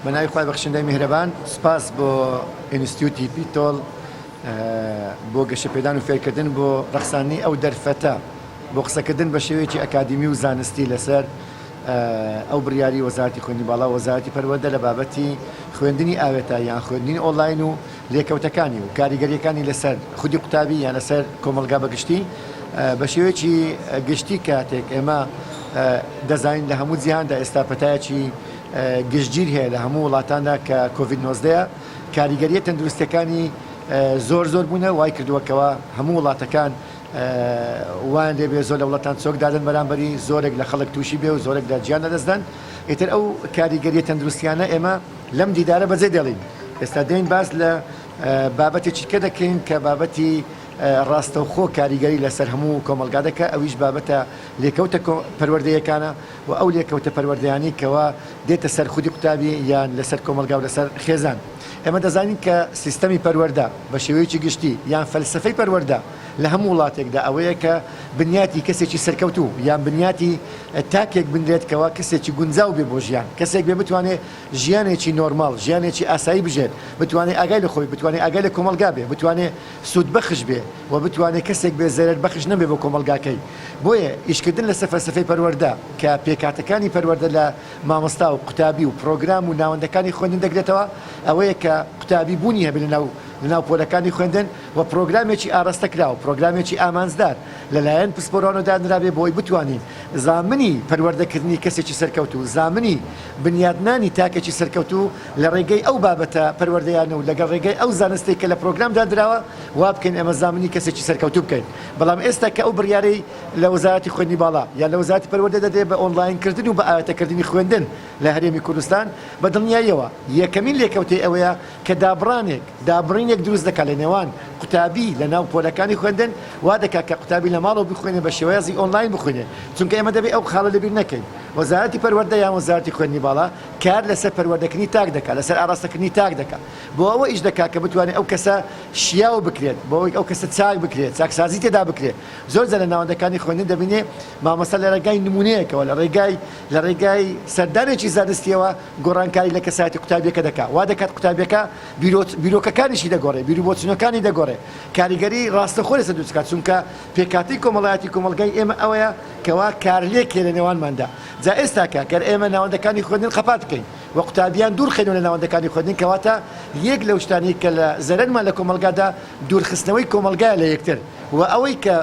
بە ناوی خوای بەخشندەی میهرەبان، سوپاس بۆ ئینستتیوتی پیتۆل بۆ گەشەپێدان و فێرکردن بۆ ڕەخساندنی ئەو دەرفەتە بۆ قسەکردن بە شێوەیەکی ئەکادیمی و زانستی لەسەر ئەو بڕیاری وەزارەتی خوێندنی باڵا و وەزارەتی پەروەردە لە بابەتی خوێندنی ئاوێتە یان خوێندنی ئۆنلاین و لێکەوتەکانی و کاریگەریەکانی لەسەر خودی قوتابی یان لەسەر کۆمەڵگا بە گشتی بە شێوەیەکی گشتی کاتێک ئێمە دەزانین لە هەموو جیهاندا ئێستا پەتایەکی گشتگیر هەیە لە هەموو وڵاتاندا کە کۆڤید 19 کاریگەریە تەندروستەکانی زۆر زۆر بوونە وای کردووە کەوا هەموو وڵاتەکان وایان لێ بێ زۆر لە وڵاتان چۆک دادەن بەرامبەری زۆرێک لە خەڵک تووشی بێ و زۆرێک لە گیان لەدەستدەن ئیتر ئەو کاریگەریە تەندروستیانە ئێمە لەم دیدارە بەجێ دێڵین ئێستا دێین باس لە بابەتێکی کە دەکەین کە بابەتی ڕاستەوخۆ کاریگەری لەسەر هەموو کۆمەڵگا دەکە ئەویش بابەتە لێکەوتە پەروەردەیەکانە و ئەو لێکەوتە پەروەردەیانەی کەوا دێتە سەر خودی قوتابی یان لەسەر کۆمەڵگا و لەسەر خێزان. ئێمە دەزانین کە سیستەمی پەروەردە بە شێوەیەکی گشتی یان فەلسەفەی پەروەردە لە هەموو وڵاتێکدا ئەوەیە کە بنیاتی کەسێکی سەرکەوتوو یان بنیاتی تاکێک بنرێت کەوا کەسێکی گونجاو بێ بۆ ژیان، کەسێک بێ بتوانێ ژیانێکی نۆرماڵ، ژیانێکی ئاسایی بژێت، بتوانێ ئاگای لە خۆی، بتوانێ ئاگای لە کۆمەڵگا بێ، بتوانێ سوودبەخش بێ و بتوانێ کەسێک بێ زەرەر بەخش نەبێ بۆ کۆمەڵگاکەی. بۆیە ئیشکردن لەسەر فەلسەفەی پەروەردە کە پێکهاتەکانی پەروەردە لە مامۆستا و قوتابی و پرۆگرام و ناوەندەکانی خوێندن دەگرێتەوە ئەوەیە کە قوتابی بوونی هەبێ لەناو لەناو پۆلەکانی خوێندن و پرۆگرامێکی ئاراستەکراو، پرۆگرامێکی ئامانجدار لەلایەن پسپۆرانەوە دانرابێ بۆ ئەوەی بتوانین زامنی پەروەردەکردنی کەسێکی سەرکەوتوو، زامنی بنیاتنانی تاکێکی سەرکەوتوو لە ڕێگەی ئەو بابەتە پەروەردەیانە و لەگەڵ ڕێگەی ئەو زانستەی کە لە پرۆگرام داندراوە وا بکەین ئێمە زامنی کەسێکی سەرکەوتوو بکەین. بەڵام ئێستا کە ئەو بڕیارەی لە وەزارەتی خوێندنی باڵا یان لە وەزارەتی پەروەردە دەدرێت بە ئۆنڵاینکردن و بە ئاوێتەکردنی خوێندن لە هەرێمی کوردستان، بە دڵنیاییەوە یەکەمین لێکەوتەی ئەوەیە کە دابڕانێک، دابڕینێک دروست دەکات لە نێوان قوتابی لە ناو پۆلەکانی خوێندن، وا دەکات کە قوتابی لە ماڵەوە بخوێنێ بە شێوازی ئۆنلاین بخوێنێ، چونکە ئێمە دەبێ ئەو خاڵە لەبیر نەکەین وەزارەتی پەروەردە یان وەزارەتی خوێندنی باڵا کار لەسەر پەروەردەکردنی تاک دەکات، لەسەر ئاڕاستەکردنی تاک دەکات، بۆ ئەوە ئیش دەکات کە بتوانێت ئەو کەسە شیاو بکرێت، بۆ ئەوەی ئەو کەسە چاک بکرێت، چاکسازی تێدا بکرێت. زۆر جار لە ناوەندەکانی خوێندن دەبینێ مامۆستا لە ڕێگای نموونەیەکەوە، لە ڕێگای لە ڕێگای سەردانێکی زانستییەوە گۆڕانکاری لە کەسایەتی قوتابییەکە دەکات، وا دەکات قوتابییەکە بیرۆکەکانیشی دەگۆڕێ، بیروبۆچوونەکانی دەگۆڕێ، کاریگەری ڕاستەوخۆ لەسەر دروست دەکات، چونکە پێکهاتەی کۆمەڵایەتی کۆمەڵگای ئێمە ئەوەیە کەوا کارلێک هەیە لە نێوانماندا. جا ئێستاکە گەر ئێمە ناوەندەکانی خوێندن قەپات بکەین و قوتابیان دوور خەینەوە لە ناوەندەکانی خوێندن کەواتە یەک لەو شتانەی کە لە زەرەرمان لە کۆمەڵگادا دوورخستنەوەی کۆمەڵگایە لە یەکتر و ئەوەی کە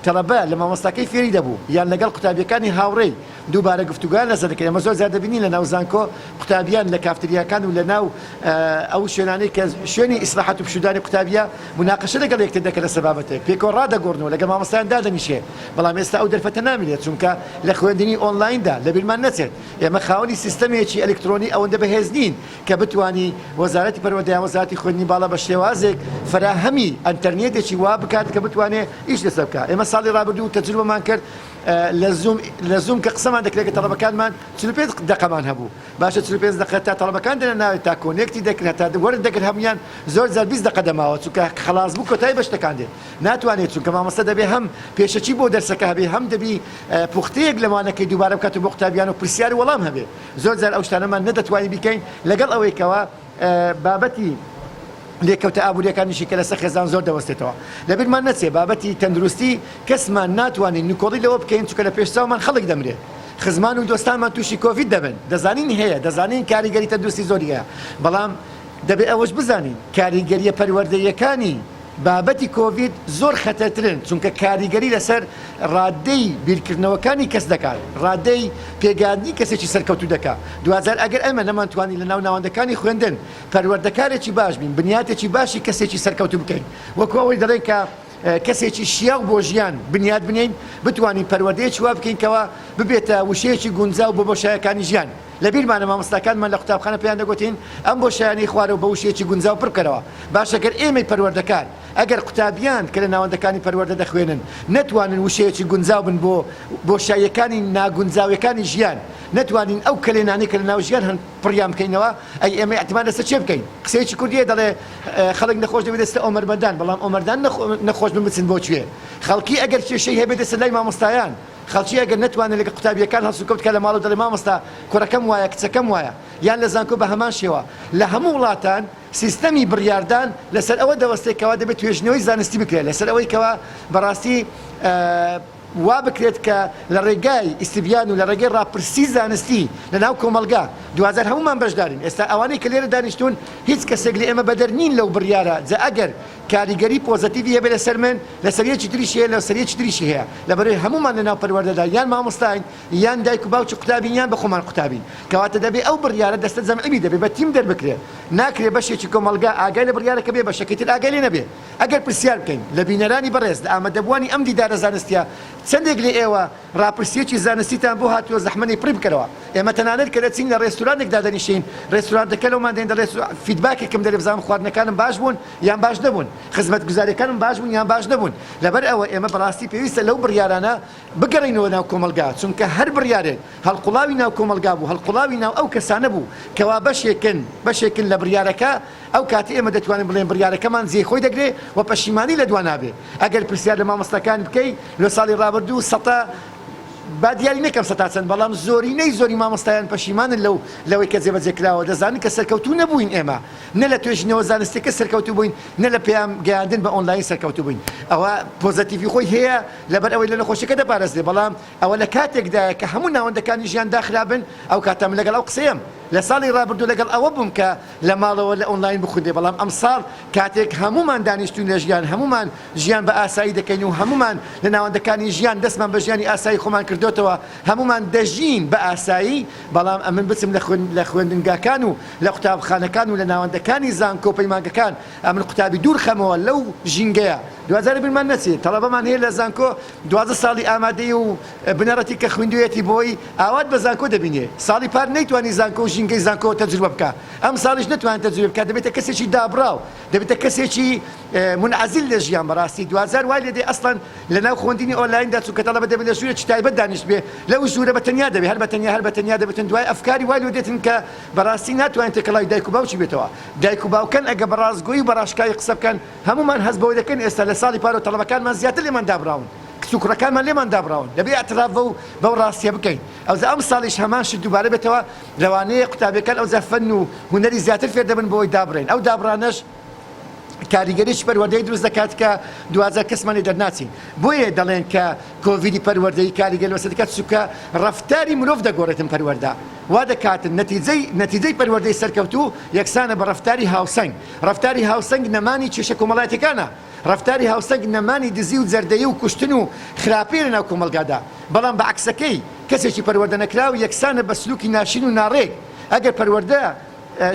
تەڵەبە لە مامۆستاکەی فێری دەبوو یان لەگەڵ قوتابیەکانی هاوڕێی دووبارە گفتوگۆیان لەسەر دەکرد ئێمە زۆر جار دەبینین لە ناو زانکۆ قوتابیان لە کافتریاکان و لە ناو ئەو شوێنانەی کە شوێنی ئیسراحەت و پشوودانی قوتابیە موناقەشە لەگەڵ یەکتر دەکەن لەسەر بابەتێک پێکەوە ڕادەگۆڕن و لەگەڵ مامۆستایان دادەنیشێ بەڵام ئێستا ئەو دەرفەتە نامینێت چونکە لە خوێندنی ئۆنلایندا لەبیرمان نەچێت ئێمە خاوەنی سیستەمێکی ئەلکترۆنی ئەوەندە بەهێز نین کە بتوانی وەزارەتی پەروەردە یان وەزارەتی خوێندنی باڵا بە شێوازێک فەراهەمی ئەنتەرنێتێکی وا بکات کە بتوانێ ئیش لەسەر بکات ئێمە ساڵی ڕابردوو تەجروبەمان کرد لە زووم لە زووم کە قسەمان دەکرێت کە تەڵەبەکانمان 45 دەقەمان هەبوو باشە 45 دەقە تا تەڵەبەکان دێنە ناوێ تا connect ی دەکرد هەتا وەرد دەکرد هەموویان زۆر جار 20 دەقە دەماوە چونکە خەڵاس بوو کۆتایی بە شتەکان دێت ناتوانێت چونکە مامۆستا دەبێ هەم پێشەکی بۆ دەرسەکە هەبێ هەم دەبی پوختەیەک لە وانەکەی دووبارە بکات و بۆ قوتابیان و پرسیار و وەڵام هەبێ زۆر جار ئەو شتانەمان نەدەتوانی بیکەین لەگەڵ ئەوەی کەوا بابەتی لێکەوتە ئابووریەکانیشی کە لەسەر خێزان زۆر دەوەستێتەوە لەبیرمان نەچێ بابەتی تەندروستی کەسمان ناتوانین نکۆڵی لەوە بکەین چونکە لە پێش چاومان خەڵک دەمرێت خزمان و دۆستانمان تووشی کۆڤید دەبن دەزانین هەیە دەزانین کاریگەری تەندروستی زۆری هەیە بەڵام دەبێ ئەوەش بزانین کاریگەریە پەروەردەیەکانی بابەتی کۆڤید زۆر خەتەرترن چونکە کاریگەری لەسەر ڕادەی بیرکردنەوەکانی کەس دەکات، ڕادەی پێگەیاندنی کەسێکی سەرکەوتوو دەکات، دواجار ئەگەر ئێمە نەمانتوانی لەناو ناوەندەکانی خوێندن پەروەردەکارێکی باش بین، بنیاتێکی باشی کەسێکی سەرکەوتوو بکەین، وەکو ئەوەی دەڵێن کە کەسێکی شیاو بۆ ژیان بنیات بنێین، بتوانین پەروەردەیەکی وا بکەین کەوا ببێتە وشەیەکی گونجاو بۆ بۆشایەکانی ژیان. لەبیرمانە مامۆستاکانمان لە قوتابخانە پێیان دەگوتین ئەم بۆشایانەی خوارەوە بە وشەیەکی گونجاو پڕ بکەرەوە. باشە گەر ئێمەی پەروەردەکار، ئەگەر قوتابیان کە لە ناوەندەکانی پەروەردە دەخوێنن نەتوانن وشەیەکی گونجاو بن بۆ بۆشاییەکانی ناگونجاویەکانی ژیان، نەتوانین ئەو کەلێنانەی کە لەناو ژیان هەن پڕیان بکەینەوە، ئەی ئێمە ئیعتیماد لەسەر چێ بکەین؟ قسەیەکی کوردی هەیە دەڵێ خەڵک نەخۆش دەبێت دەچێتە ئۆمەرمەندان، بەڵام ئۆمەردان نەخۆش بن بچن بۆ کوێ؟ خەڵکی ئەگەر کێشەی هەبێت دەچێتە لای مامۆستایان. خەڵکی ئەگەر نەتوانێت لەگەڵ قوتابییەکان هەڵسوکەوت بکات لە ماڵەوە دەڵێ مامۆستا کوڕەکەم وایە کچەکەم وایە یان لە زانکۆ بە هەمان شێوە لە هەموو وڵاتان سیستەمی بڕیاردان لەسەر ئەوە دەوەستێت کەوا دەبێت توێژینەوەی زانستی بکرێت لەسەر ئەوەی کەوا بەڕاستی وا بکرێت کە لە ڕێگای ئیستبیان و لە ڕێگەی ڕاپرسی زانستی لە ناو کۆمەڵگا دواجار هەموومان بەشدارین ئێستا ئەوانەی کە لێرە دانیشتوون هیچ کەسێک لە ئێمە بەدەر نین لەو بڕیارە جا ئەگەر کاریگەری پۆزەتیڤی هەبێت لەسەر من لەسەر یەکی تریشی هەیە لەسەر یەکی تریشی هەیە لەبەرئەوەی هەموومان لە ناو پەروەردەدا یان مامۆستاین یان دایک و باوکی قوتابین یان بە خۆمان قوتابین کەواتە دەبێ ئەو بڕیارە دەستە جەمعی بی دەبێ بە تیم دەربکرێ ناکرێ بەشێکی کۆمەڵگا ئاگای لە بڕیارەکە بێ بەشەکەی تر ئاگای لێ نەبێ ئەگەر پرسیار بکەین لە بینەرانی بەڕێز لە ئامادەبووانی ئەم دیدارە زانستیە چەندێک لە ئێوە ڕاپرسیەکی زانستیتان بۆ هاتووە زەحمەنی پڕی بکەرەوە ئێمە تەنانەت کە دەچین لە ڕێستورانێک دادەنیشین ڕێستورانتەکە لەومان دێن دەڵێ feedback ێکم دەرێ بزانم خواردنەکانم باش بوون یان باش نەبوون خزمەتگوزاریەکانم باش بوون یان باش نەبوون لەبەر ئەوە ئێمە بەڕاستی پێویستە لەو بڕیارانە بگەڕێینەوە ناو کۆمەڵگا، چونکە هەر بڕیارێک هەڵقوڵاوی ناو کۆمەڵگا بوو، هەڵقوڵاوی ناو ئەو کەسانە بوو کەوا بەشێکن، بەشێکن لە بڕیارەکە، ئەو کاتە ئێمە دەتوانین بڵێین بڕیارەکەمان جێی خۆی دەگرێ و پەشیمانی لە دوا نابێ. ئەگەر پرسیار لە مامۆستاکان بکەی لە ساڵی ڕابردوو سەتا با دیاری نەکەم سەتا چەند، بەڵام زۆرینەی زۆری مامۆستایان پەشیمانن لەو لەوەی کە جێبەجێ کراوە، دەزانن کە سەرکەوتوو نەبووین ئێمە نە لە توێژینەوە زانستیەکە سەرکەوتوو بووین نە لە پەیام گەیاندن بە ئۆنلاین سەرکەوتوو بووین. ئەوە پۆزەتیڤی خۆی هەیە لەبەر ئەوەی لە نەخۆشیەکە دەپارێزرێ، بەڵام ئەوە لە کاتێکدایە کە هەموو ناوەندەکانی ژیان داخرابن، ئەو کاتە من لەگەڵ ئەو قسەیەم. لە ساڵی ڕابردوو لەگەڵ ئەوە بووم کە لە ماڵەوە لە ئۆنلاین بخوندرێ، بەڵام ئەمساڵ کاتێک هەموومان دانیشتووین لە ژیان، هەموومان ژیان بە ئاسایی دەکەین و هەموومان لە ناوەندەکانی ژیان دەستمان بە ژیانی ئاسایی خۆمان کردۆتەوە، هەموومان دەژین بە ئاسایی، بەڵام ئەمن بچم لە خوێندنگاکان و لە قوتابخانەکان و لە ناوەندەکانی زانکۆ و پەیمانگەکان ئەمن قوتابی دوور خەمەوە لەو ژینگەیە. دواجار بیرمان نەچێ تەڵەبەمان هەیە لە زانکۆ 12 ساڵی ئامادەیی و بنەڕەتی کە خویندویەتی بۆی ئاوات بە زانکۆ دەبینێ ساڵی پار نەیتوانی زانکۆ و ژینگەی زانکۆ تەجروبە بکا ئەم ساڵیش نەتوانێ تەجروبە بکا دەبێتە کەسێکی دابڕاو دەبێتە کەسێکی منعزل لە ژیان بەڕاستی دواجار وای لێدێ ئەسڵەن لەناو خۆندنی ئۆنلایندا چونکە تەڵەبە دەبێت لە ژوورێکی تایبەت دانیشتبێ لەو ژوورە بە تەنیا دەبێ هەر بە تەنیا هەر بە تەنیا دەبێتن دوای ئەفکاری وای لۆ دێتن کە بەڕاستی ناتوانێت تێکەڵاوی دایک و باوکی بێتەوە دایک و باوکان ئەگە بە ڕاستگۆیی و بە ڕاشکاوی قسە بکەن هەموومان هەست بەوە دەکەین ئێستا لە ساڵی پارەوە تەڵەبەکانمان زیاتر لێمان دابڕاون کچ و کوڕەکانمان لێمان دابڕاون دەبێ ئیعتراف بەو بەو ڕاستیە بکەین ئەوجا ئەم ساڵیش هەمان شت دووبارە بێتەوە لەوانەیە قوتابیەکان ئەوجا فەن و هونەری زیاتر فێر دەبن بۆی دابڕێن ئەو دابڕانەش کاریگەریی پەروەردەیی دروست دەکات کە دواجار کەسمان لێ دەرناچین. بۆیە دەڵێن کە کۆڤیدی پەروەردەیی کاریگەری لەسەر دەکات چونکە ڕەفتاری مرۆڤ دەگۆڕێتن پەروەردە وا دەکاتن نەتیجەی نەتیجەی پەروەردەی سەرکەوتوو یەکسانە بە ڕەفتاری هاوسەنگ ڕەفتاری هاوسەنگ نەمانی کێشە کۆمەڵایەتیەکانە ڕەفتاری هاوسەنگ نەمانی دزی و جەردەیی و کوشتن و خراپەیە لەناو کۆمەڵگادا بەڵام بە عەکسەکەی کەسێکی پەروەردە نەکراو یەکسانە بە سلوکی ناشرین و ناڕێک ئەگەر پەروەردە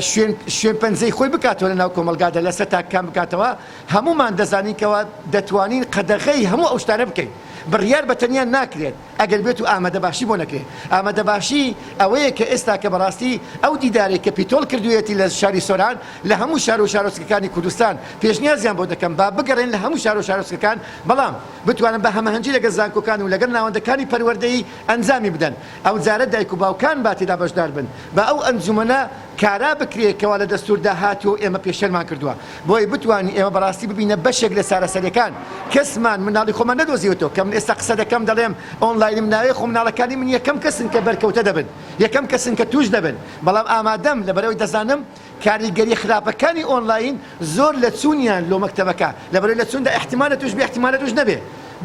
شوێن شوێن پەنجەی خۆی بکاتەوە لە ناو کۆمەڵگادا لەسەر تاکەکان بکاتەوە هەموومان دەزانین کەوا دەتوانین قەدەغەی هەموو ئەو شتانە بکەین بڕیار بە تەنیا ناکرێت ئەگەر بێت و ئامادەباشی بۆ نەکرێت ئامادەباشی ئەوەیە کە ئێستا کە بەڕاستی ئەو دیدارەی کە پیتۆڵ کردوویەتی لە شاری سۆران لە هەموو شار و شارۆچکەکانی کوردستان پێشنیازیان بۆ دەکەم با بگەڕێن لە هەموو شار و شارۆچکەکان بەڵام بتوانن بە هەماهەنگی لەگەڵ زانکۆکان و لەگەڵ ناوەندەکانی پەروەردەیی ئەنجامی بدەن ئەوجارە دایک و باوکان با تێدا بەشدار بن، با ئەو ئەنجومەنە کارا بکرێ کەوا لە دەستووردا هاتووە و ئێمە پێشێلمان کردووە، بۆیە بتوانین ئێمە بەڕاستی ببینە بەشێک لە چارەسەریەکان، کەسمان منداڵی خۆمان نەدۆزیوەتەوە، کە من ئێستا قسە دەکەم دەڵێم ئۆنلاینم ناوێ، خۆ منداڵەکانی من یەکەم کەسن کە بەرکەوتە دەبن، یەکەم کەسن کە تووش دەبن، بەڵام ئامادەم لەبەرئەوەی دەزانم کاریگەریە خراپەکانی ئۆنلاین زۆر لە چوونیان لۆ مەکتەبەکە، لەبەرئەوەی لە چووندا ئیحتیمالە تووش بێ ئیحتیمالە تووش نەبێ،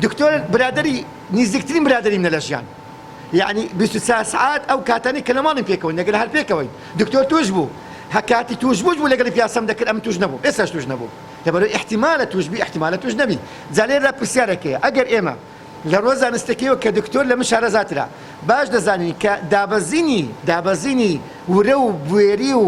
دکتۆر برادەری نیزیکترین برادەری منە لە ژیان. یەعنی 24 سەعات ئەو کاتانەی کە لە ماڵین پێکەوەین لەگەل هەر پێکەوەین دکتۆر توش بوو هە کاتی توش بووش بوو لەگەڵی پیاسەم دەکرد ئەمن توش نەبووم ئێستاش توش نەبووم لەبەرئەوەی ئیحتیمالە توش بی ئیحتیمالە توش نەبی جا لێرەدا پرسیارێک هەیە ئەگەر ئێمە لە ڕووە زانستەکەیەوە کە دکتۆر لە من شارەزاترە باش دەزانین کە دابەزینی دابەزینی ورە و بوێری و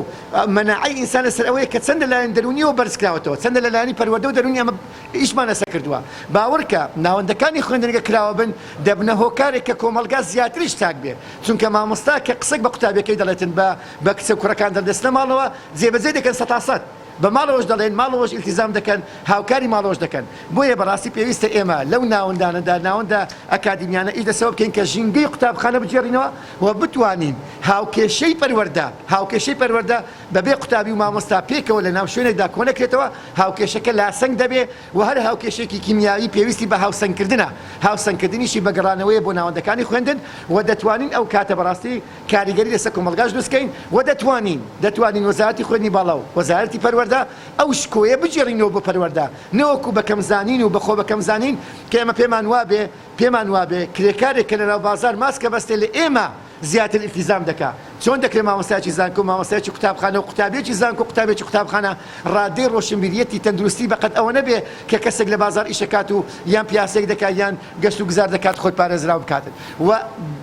مەناعەی ئینسان لەسەر ئەوەیە کە چەند لەلایەن دەروونیەوە بەرز کراوەتەوە چەندە لەلایەنی پەروەردە و دەروونی ئەمە ئیشمان لەسەر کردووە. باوەڕکە ناوەندەکانی خوێندنگە کراوە بن دەبنە هۆکارێک کە کۆمەڵگا زیاتریش چاک بێ چونکە مامۆستا کە قسەک بە قوتابیەکەی دەڵێتن بە بە کچە و کوڕەکان دەڵێ دەچنە ماڵەوە جێبەجێی دەکەن سەتاسەد. بە ماڵەوەش دەڵێن، ماڵەوەش ئیلتیزام دەکەن، هاوکاری ماڵەوەش دەکەن. بۆیە بەڕاستی پێویستە ئێمە لەو ناوەندانەدا، ناوەندە ئەکادیمیانە ئیش لەسەوە بکەین کە ژینگەی قوتابخانە بگێڕینەوە و بتوانین هاوکێشەی پەروەردە، هاوکێشەی پەروەردە بەبێ قوتابی و مامۆستا پێکەوە لەناو شوێنێکدا کۆنەکرێتەوە، هاوکێشەکە لاسەنگ دەبێ و هەر هاوکێشەیەکی کیمیاوی پێویستی بە هاوسەنگکردنە، هاوسەنگکردنیشی بە گەڕانەوەیە بۆ ناوەندەکانی خوێندن و دەتوانین ئەو کاتە بەڕاستی کاریگەری لەسەر کۆمەڵگاش دروست کەین و دەتوانین دەتوانین وەزارەتی خوێندنی باڵا و وەزارەتی پەروەردە ئەو شکۆیە بگێڕینەوە بۆ پەروەردە نەوەکو بە کەمزانین و بە خۆ بە کەمزانین کە ئێمە پێمان وابێ پێمان وابێ کرێکارێک کە لەناو بازار ماسکە بەستێ لە ئێمە زیاتر ئیلتیزام دەکا. چۆن دەکرێ مامۆستایەکی زانکۆ، مامۆستایەکی قوتابخانە و قوتابیەکی زانکۆ، قوتابیەکی قوتابخانە ڕادەی ڕۆشنبیریەتی تەندروستی بەقەد ئەوە نەبێ کە کەسێک لە بازاڕ ئیش ئەکات و یان پیاسەیەک دەکا یان گەشت و گوزار دەکات خۆی پارێزراو بکاتن و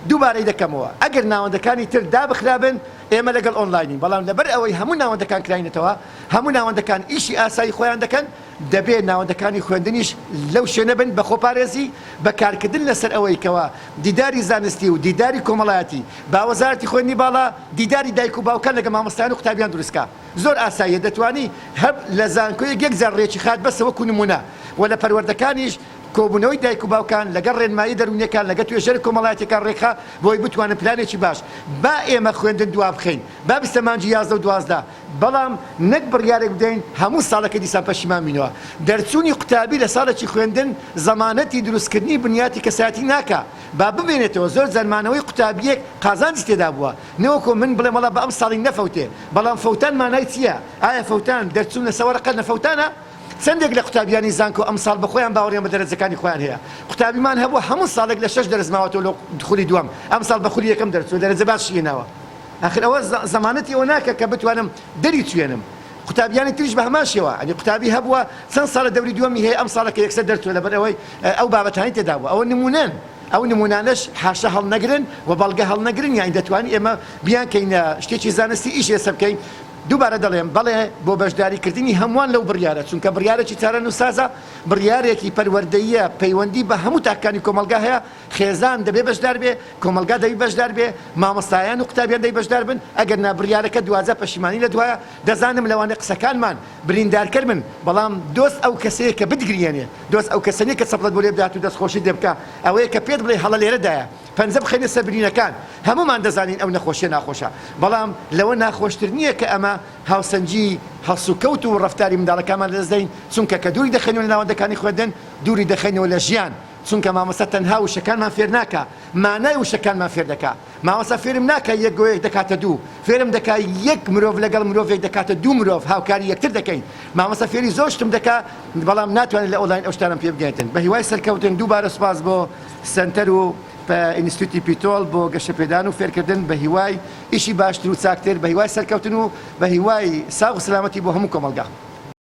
دووبارەی دەکەمەوە ئەگەر ناوەندەکانی تر دابخرابن ئێمە لەگەڵ ئۆنلاینین بەڵام لەبەر ئەوەی هەموو ناوەندەکان کراینەتەوە هەموو ناوەندەکان ئیشی ئاسایی خۆیان دەکەن دەبێ ناوەندەکانی خوێندنیش لەو شوێنە بن بە خۆپارێزی، بە کارکردن لەسەر ئەوەی کەوا دیداری زانستی و دیداری کۆمەڵایەتی با وەزارەتی خوێندنی باڵا دیداری دایک و باوکان لەگە مامۆستایان و قوتابیان دروست کا زۆر ئاساییە دەتوانی هەر لە زانکۆیەک یەک جار ڕێکی خات بەسە وەکو نمونە و لە پەروەردەکانیش کۆبوونەوەی دایک و باوکان لەگەڵ ڕێنمایی دەروونیەکان لەگە توێژەرە کۆمەڵایەتیەکان ڕێکخا بۆی بتوانن پلانێکی باش با ئێمە خوێندن دوابخەین با بچتە مانگی 11 و 12 بەڵام نەک بڕیارێک بدەین هەموو ساڵەکە دیسان پەشیمان بینەوە. دەرچوونی قوتابی لە ساڵێکی خوێندن زەمانەتی دروستکردنی بنیاتی کەسایەتی ناکا. با بمێنێتەوە زۆر جار مانەوەی قوتابییەک قازانجی تێدا بووە. نەوەکۆ من بڵێم وەڵا با ئەمساڵی نەفەوتێ. بەڵام فەوتان مانای چییە؟ ئایا فەوتان دەرچوون لەسەر وەرەقە نەفەوتانە؟ چەندێک لە قوتابیانی زانکۆ ئەمساڵ بەخۆیان باوەڕیان بە دەرەجەکانی خۆیان هەیە؟ قوتابیمان هەبووە هەموو ساڵێک لە شەش دەرس ماوەتەوە لە خولی دووەم، ئەمساڵ بە خولی یەکەم دەرچووە دەرەجە باشی هێناوە. ئاخر ئەوە زەمانەتی ئەوە ناکا کە بتوانم دەری چوێنم. قوتابیانی تریش بە هەمان شێوە، یانی قوتابی هەبووە چەند ساڵە دەوری دووەمی هەیە ئەم ساڵە کە یەکسەر دەرچووە لەبەر ئەوەی ئەو بابەتانەی تێدا بووە. ئەوە نموونەن، ئەو نموونانەش حاشا هەڵنەگرن و بەڵگە هەڵنەگرن، یانی دەتوانین ئێمە بیانکەینە شتێکی زانستی ئیش لەسەر بکەین. دووبارە دەڵێم بەڵێ بۆ بەشداری کردنی هەمووان لەو بڕیارە، چونکە بڕیارێکی چارەنووسسازە، بڕیارێکی پەروەردەییە، پەیوەندی بە هەموو تاکەکانی کۆمەڵگا هەیە، خێزان دەبێ بەشدار بێ، کۆمەڵگا دەبی بەشدار بێ، مامۆستایان و قوتابیان دەبی بەشدار بن، ئەگەر نا بڕیارەکە دواجار پەشیمانی لە دوایە، دەزانم لەوانەیە قسەکانمان بریندارکەر بن، بەڵام دۆست ئەو کەسەیە کە بتگریێنێ، دۆست ئەو کەسە نییە کە چەپڵەت بۆ لێ بدات و دەستخۆشیت لێ بکا، ئەوەیە کە پێت بڵێ هەڵە لێرەدایە، پەنجە بخەینە سەر برینەکان، هەموومان دەزانین ئەو نەخۆشیە ناخۆشە، بەڵام لەوە ناخۆشتر نییە کە ئەمە هاوسەنگی هەڵسوکەوت و ڕەفتاری منداڵەکانمان لەدەست دەین، چونکە کە دووری دەخەینەوە لە ناوەندەکانی خوێندن، دووری دەخەینەوە لە ژیان. چونکە مامۆستا تەنها وشەکانمان فێر ناکا، مانای وشەکانمان فێر دەکا. مامۆستا فێرم ناکا یەک گۆیەک دەکاتە دوو، فێرم دەکا یەک مرۆڤ لەگەڵ مرۆڤێک دەکاتە دوو مرۆڤ، هاوکاری یەکتر دەکەین. مامۆستا فێری زۆر شتم دەکا، بەڵام ناتوانێت لە ئۆنلاین ئەو شتانەم پێ بگەیەنێتن. بە هیوای سەرکەوتن، دووبارە سوپاس بۆ سەنتەر و ئینستیتوتی پیتۆڵ بۆ گەشەپێدان و فێرکردن، بە هیوای ئیشی باشتر و چاکتر، بە هیوای سەرکەوتن و بە هیوای ساغ و سەلامەتی بۆ هەموو کۆمەڵگا.